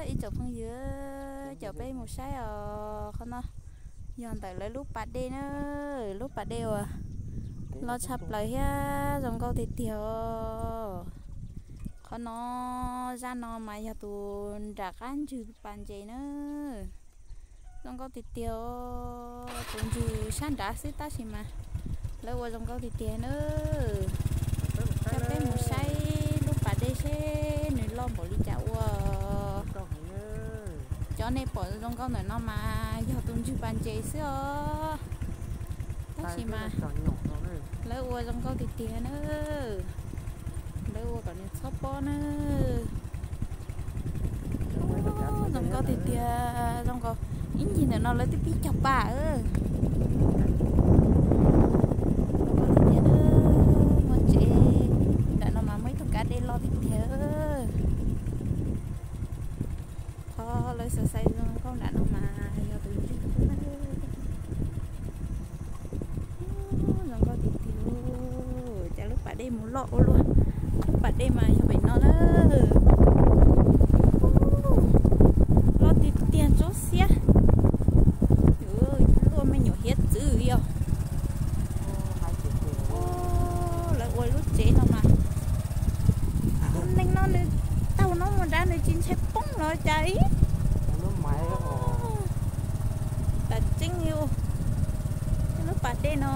Ib tsoom phooj ywg, cov peb mus saib os, qhov no yog ntawm lawv lub pas dej na, lub pas dej uas loj tshaj plaws thiab zoo nkauj tiag tiag os. Qhov no, zaj no mas yog tus nram qab ntswg pas ntses na. Zoo nkauj tiag tiag, tus ntswg sab nrad xwb tab sis mas lawv ua zoo nkauj tiag tiag na. Coj peb mus saib lub pas dej seb nws loj npaum li cas ua. Cov nej pom zoo nkauj ntawm no mas yog tus ntswg pas ntses xwb os. Tab sis mas lawv ua zoo nkauj tiag tiag na. Lawv ua kom nws txhob pob na. Zoo nkauj tiag tiag, zoo nkaus ib ncig ntawm no lawv twb pib cog pas. Zoo nkauj tiag tiag, muaj tsev nram no mas muaj ib tug kab dej loj tiag tiag. Qhov lawv xav xaiv zoo nkauj nram no mas yog tus ntswg. Zoo nkauj tiag tiag, cas lub pas dej mus loj ua luaj. Lub pas dej mas yog pem no na. Loj tiag tiag ntsuab xiab. Luaj me nyuam hiav txwv li os. Lawv ua lub tsev no mas, neeg no nws taug no mus nrad nws tsis ntshai poob los cas ib. Tam tseeb li, lub pas dej no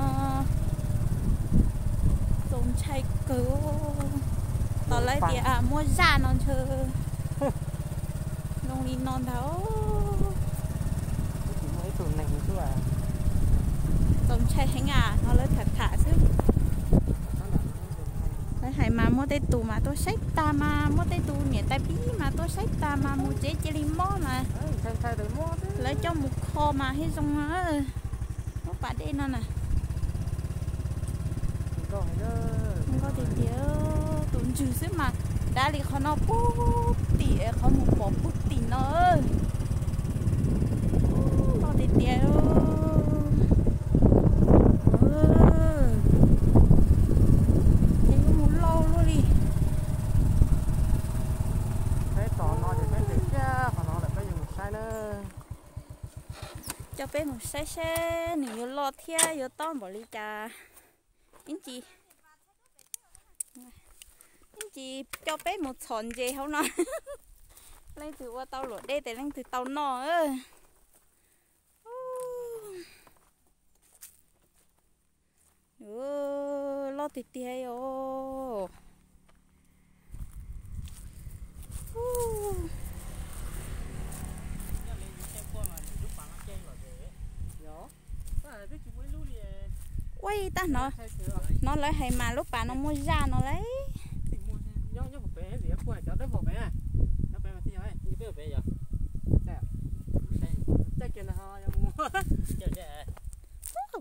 txaus ntshai kawg. Tos lawv tias muaj zaj no ntshe zoo li no ntag. Txaus ntshai heev a, no lawv tham tham xwb. Lawv hais mas muaj tej tus mas tuaj saib tag mas, muaj tej tus niam tais pib mas tuaj saib tag mas mus tsev cia li mob mas lawv coj mus kho mas thiaj zoo. Lub pas dej no na, zoo nkauj tiag tiag, tus ntswg xwb mas dav li qhov no puag tim, qhov mus pom puag tim no. Loj tiag tiag. Ces yuav mus lauj luaj li. Peb tos no ces peb nres kiag qhov no lawm peb yuav mus saib na. Coj peb mus saib seb nws yuav loj thiab yuav tob npaum li cas. Ib ntsis, ib ntsis coj peb mus txhom ntses hauv no. Leej twg ua tau luam dej ces leej twg tau noj. Loj tiag tiag os. Ua ib tag no, hnov lawv hais mas lub pas no muaj zaj no lauj.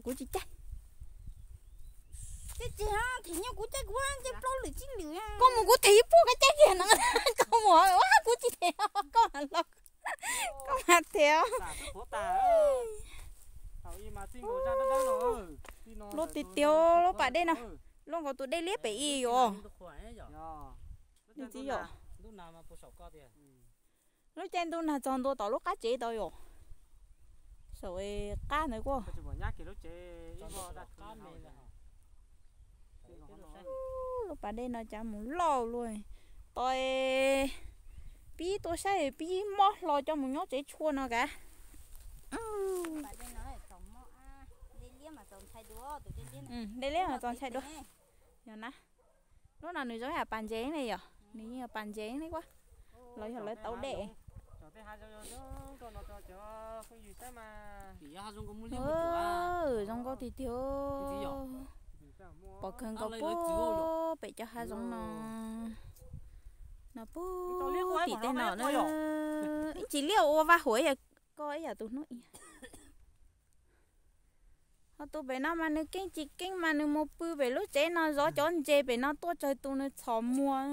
Kuv tsis caij. Ces ces them nyob kuv caij kuv nce plaub lwm tsib lwm. Koj mus kuv them ib puag koj caij kiag no. Koj mus ua kuv tsis them koj los. Koj mas them. Loj tiag tiag lub pas dej no. Loj nkaus tus dej liab pem i yom. Txiv yom. Lub caij ntuj nag txog ntua tom lub qab tsev tau yom. Saum qab ntawd kuj. Lub pas dej no cas mus loj luaj. Tos pib tuaj saib pib mob hlo coj mus nyob tsev tshuaj no kav. Dej liab mas txaus ntshai dua. Yog na. Lub no nws zoo ib yam pas ntses ne yom, nws yeej yog pas ntses ne kuab, los yog lawv tau dej. Zoo nkauj tiag tiag. Pom kawg nkaus puag pem cov hav zoov no, no puag tim tej no na. Ib ntsis liaj ua vaj huam ib yam koj ib yam tus hnub i. Ho tus pem no mas nws keej tsis keej mas nws mus pw pem lub tsev no zov cov ntses pem no tuaj tsawg tus nws txhom muag.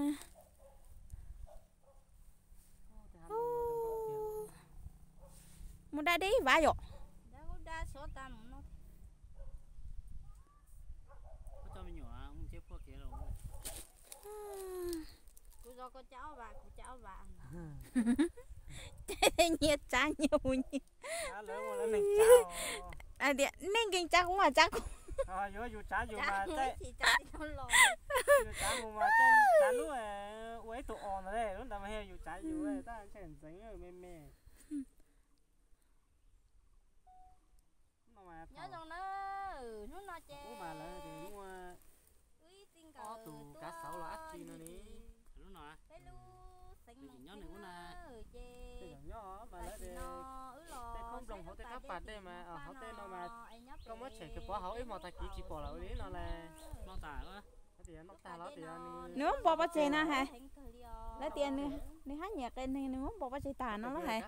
Mus da dej ib vav yom. Kuv zov koj caj ob vav, kuv caj ob vav. Nyias tsav nyias mus nyias. Hais tias nej nkees tsav kuv mas tsav kuv. Yuav yus tsav yus mas, tsav lub ua ib tug os ntawd, lub ntawd mas yog yus tsav yus, tab ntseeg ntxeev me me. Nyob zoo na, hnub no ces wb ib txij nkawm tuaj ua si peb lub xeev Moos Xeeb na, ces tam sim no wb los saib lub pas dej no es nyob pem, koj muab tshem kiag pov hauv ib hmos tag kis tsis pom lawm li no las. Nws muab npog pov tseg na hais. Lawv tias nws hab nyiam qias neeg, nws muab npog pov tseg tas no lawm hais.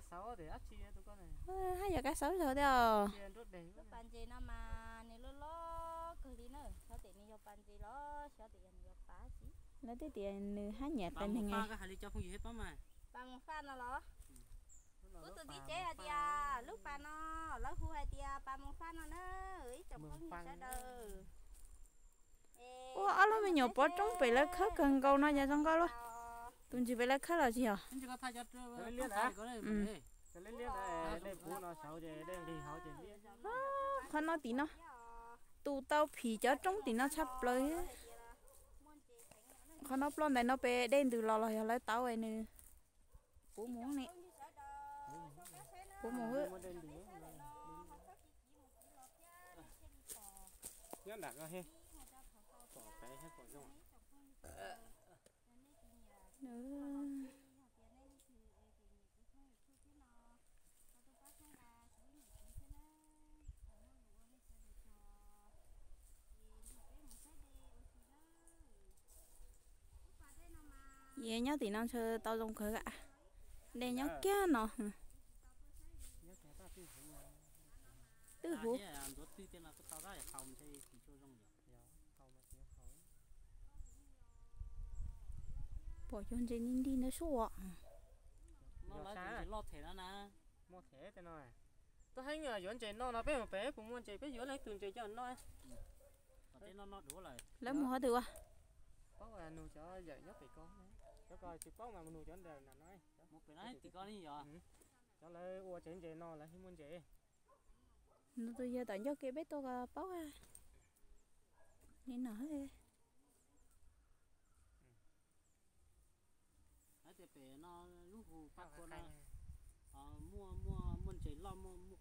Hab yam kab xauv zog thiab os. Lub pas ntses no mas nws loj loj kawg li na, xyov tias nws yog pas ntses los xyov tias yog nws yog pas tsi. Lawv twb tias nws hab nyiam qias neeg. Pas mus faj no los? Kuv tus txiv tsev hais tias lub pas no lawv hu hais tias pas mus faj no na, ib tsoom phooj ywg sawv daws. Ua ob lub me nyuam pov roob pem lawv khawb kawg nkaus no yog zoo nkauj luaj. Tus ntsis pem lawv khawb los tsis yog. Qhov no tim no, tus tau phim cov roob tim no tshaj plaws. Qhov no ploj ntais no pem dej ntws los los yog lawv tauv nws puv mus ne. Puv mus. Nyob nram ko he, pom pem thiab pom zoo. Ces nyob tim no ntshe tau zoo kawg, dej nyob kiag no. Twb huv. Pom cov ntses nti nti ntawd sub. Tuab Heeb yuav ntses no no peb mus pem puas muaj ntses, peb yuav leej twg ntses coj noj. Lawv mus qhov twg ua? Paub nug cov yawm nyob pem ko, cov ko tsis paub mas mus nug cov ntawm no. Cov lawv ua tsev ntses no lawv yeej muaj ntses. Nws tus yawg tom ncauj kev peb tuaj ko paub li no. Hais tias pem no lub hu Paj Kua no muaj, muaj ntses loj, muaj, muaj